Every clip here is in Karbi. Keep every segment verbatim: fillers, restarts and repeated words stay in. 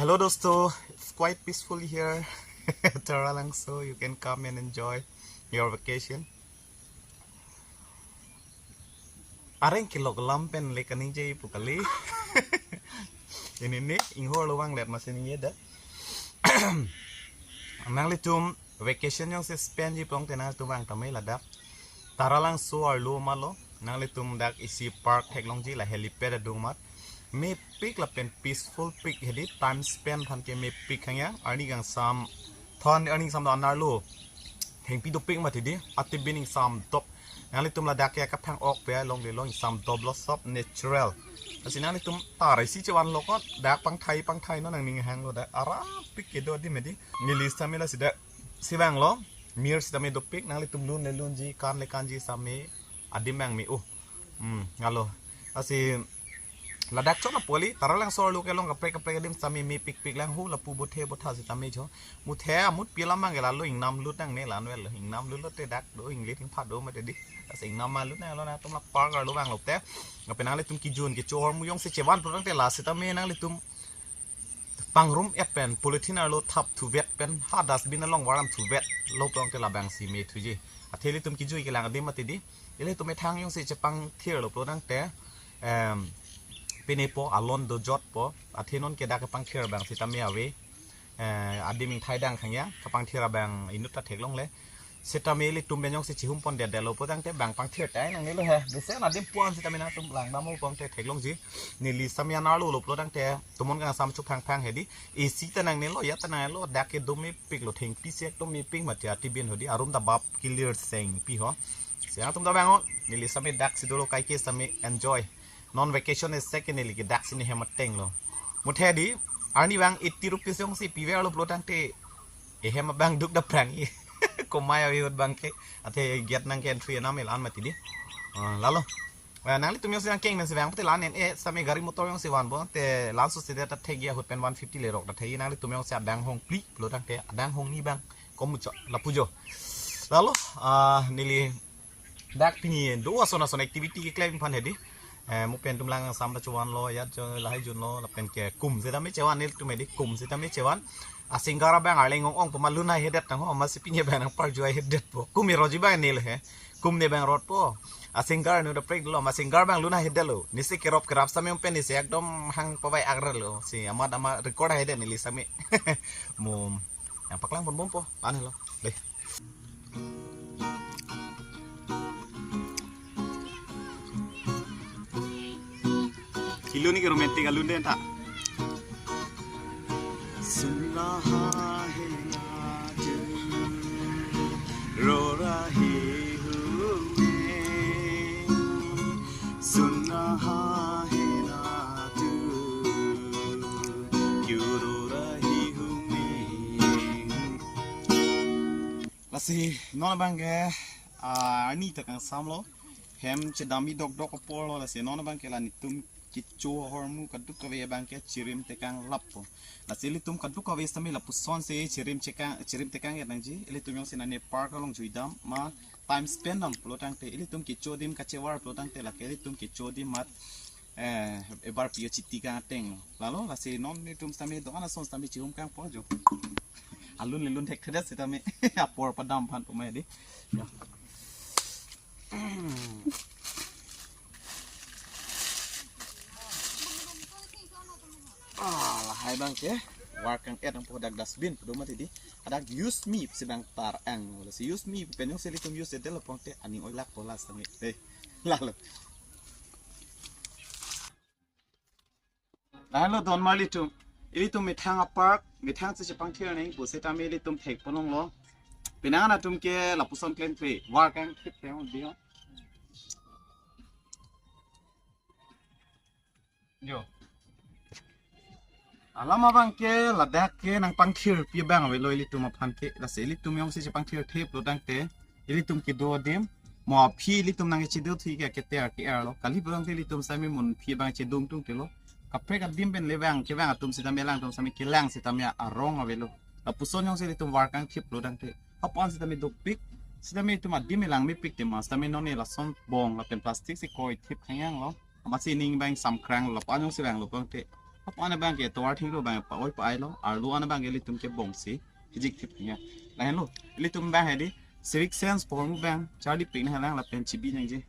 Hello dosto, it's quite peaceful here. Taralangso, you can come and enjoy your vacation. Areng kelok lam pen le kaningje pu kali. Ini ni inghor lo vanglet masi ningjedet. Nanglitum vacation jongsi spend ji pulotangte nangtum vang tame ladak Taralangso arlo ma lo, nanglitum dak isi park theklongji, la helipad adung amat. Mepik lapen peaceful pik hedi, time spend aphan ke mepik hangya, arni kangsam thon arni kangsam do-an arlo. Thengpi dopik amat hedi, atibin ingsamdop. Nanglitum ladak ke kaphang ok pe longle lo, ingsamdop lo, sob natural. Lasi nanglitum tar isi chevan lo kot, dak pangthai pangthai non nangning hang lo dak. Arapik kedo adim hedi. Neli sitame lasi dak si vanglo. Mir sitame dopik, nanglitum lun le lunji, kan le kanji sitame adim abang me-o. Hmm, ngalo. Lasi ladak chot na poli, Taralangso arlo kelong kaprek kaprek adim sitame mepik pik lang ho, lapu bothe botha sitame jo. Muthe amut pi alam abang ke lalo ingnam lut nangne, lanvel lo ingnam lut lote dak do inglit ingpha do mati di. Lasi ingnam ma lut nanglo, nangtum la park arlo vanglo te. Lapen nanglitum kejun kecho ahormu jongsi chevan pulotangte la sitame nanglitum pangrum et pen polythene arlo thap thuvet pen ha dustbin along varam thuvet lo pulotangte labangsi me thuji. Athe ilitum kejui kelang adim mati di. Ilitum methang jongsi chepangthir lo pulotangte, em, pine po alon dojot po. Athe non ke dak kepangthir abang sitame ave. Eh, adim ingthai dang hangya, kepangthir abang inut ta theklongle. Sitame ilitum pen jongsi chihum pondetdet lo pulotangte bang pangthir tai nangne lo he. Bese na adim puan sitame nangtum langdam ho pulotangte theklongji. Neli sitame an arlo lo pulotangte tomon kangsam chu phangphang hedi. Isi ta nangne lo, ya ta nangne lo, dak kedo mepik lo, thengpi sek do mepik mati atibin hedi, arum ta bap kilir sengpi ho. Si nangtum ta vang ho, neli sitame daksi dolo kaike sitame enjoy. Non vacation isi ke neli ke daksi ne hem ateng lo. Muthe di, arni abang eighty rupees jongsi piver lo pulotangte, ehem abang duk daprang i. Komai avi ahut abang ke, athe gate nang ke entry anam el an mati di. Ah, lalo. Eh, nanglitum jongsi nangkeng pensi vang pute la-an en-e sitame gari motor jongsi vanpo te la-an so sida ta thekji ahut pen one fifty lerok ta thekji, nanglitum jongsi adang hongpli pulotangte adang hongni abang komucho lapu jo. Lalo, ah, neli dak pini do ason ason activity keklem aphan hedi. Eh, mo pen atum lang sam ta chevan lo, ya jo lahai jun lo, lapen ke kum sitame chevan nelitum hedi, kum sitame chevan. A singer abang arleng ong ong pama lun haihedet tang ho, masi pini abang nangparjuai hedet po. Kum eroji abang neli he. Kum ne abang rot po. A singer nu daprek lo, ma singer abang lun haihedet lo. Nesi kerop kerap sitame pen nesi ekdom hang pavai agra lo. Si amat amat record haihedet neli sitame. Mo nangpaklang ponbom po, anhe lo. Dei. Ilun ni ke romantic alun den ta. सुन रहा है ना तू, रो रही हूँ मैं। सुन रहा है ना तू, क्यों रो रही हूँ मैं। Lasi non abang ke, ah, arni ta kangsam lo. Hem chedamji dokdok apor lo, lasi non abang ke la nelitum kecho ahormu kadokave abang ke chirim tekang lap po. Lasi ilitum kadokave sitame lapuson si chirim chekang, chirim tekang et nangji. Ilitum jongsi nane park along juidam ma time spend dam pulotangte, ilitum kecho adim kachevar pulotangte, lake ilitum kecho adim amat, eh, ebar pio chiti kang ateng lo. Lalo, lasi non nelitum sitame do-an ason sitame chihum kang po jo. Alun le lun thekthedet sitame apor padam aphan puma hedi. Ya. Ah, lahai abang ke. War kang et nangpo dak dustbin, do mati di. Adak use me si abang tar ang. Lasi use me pen jongsi ilitum use det lo pulotangte aning oilak po la sitame. Eh, lalo. Lahenlo don marli atum. Ilitum methang apark, methang si chepangthir nangji pu sitame ilitum thek ponlong lo. Penang atum ke lapuson klemkle. War kang thip theng di ho. Jo. Alam abang ke ladak ke nangpangthirpi abang avelo ilitum aphan ke. Lasi ilitum jongsi chepangthirthe pulotangte ilitum kedo adim, mo aphi ilitum nangchedo thu ke keter ke-er lo. Kali pulotangte ilitum sitame mo aphi abang chedung tungte lo. Kaprek adim pen le vang kevang atum sitame alangtum sitame kelang sitame arong avelo. Lapuson jongsi ilitum war kang thip pulotangte, hapan sitame dopik, sitame itum adim elang mepik tema sitame non ne lason bong lapen plastic si koi thip khangyang lo. Amatsi ning abang samkrang lo, lapu-an jongsi vanglo pulotangte Lapu-an abang ke tovar thenglo abang pa-oi pa-ai lo, arlo an abang ke ilitum ke bongsi hijik thip ya. Lahenlo, ilitum abang hedi, Civic Sense form abang charli pik nanglang lapen chibi nangji.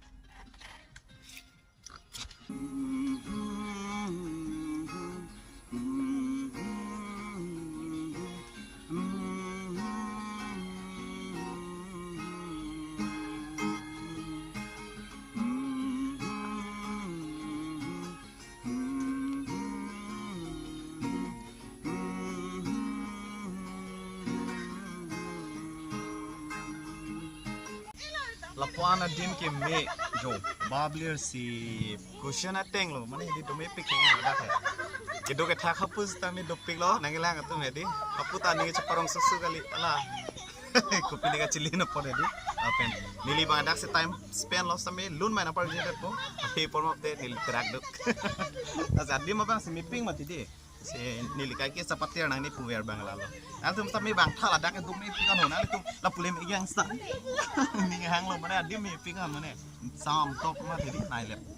Lapu-an adim ke me jo bablir si cushion ateng lo, mane hedi dome pik hang ada khe. Kedo kethak hapu sitame dopik lo, nangkelang atum hedi. Hapu ta ning cheparong susu kali ala. Kopi nika chili na pore di. Apen neli abang dak si time spend lo sitame lun mai na par jin po. Ape por map de neli terak duk. Asa adim abang si mepik mati di. Si neli kai ke sapatir nang ni puver abang lalo. Atum sitame abang thala dak atum mepik kan ho, nang atum lapu le me yang sa. Ning hang lo mane adim mepik kan mane. Sam top mati di nai lep.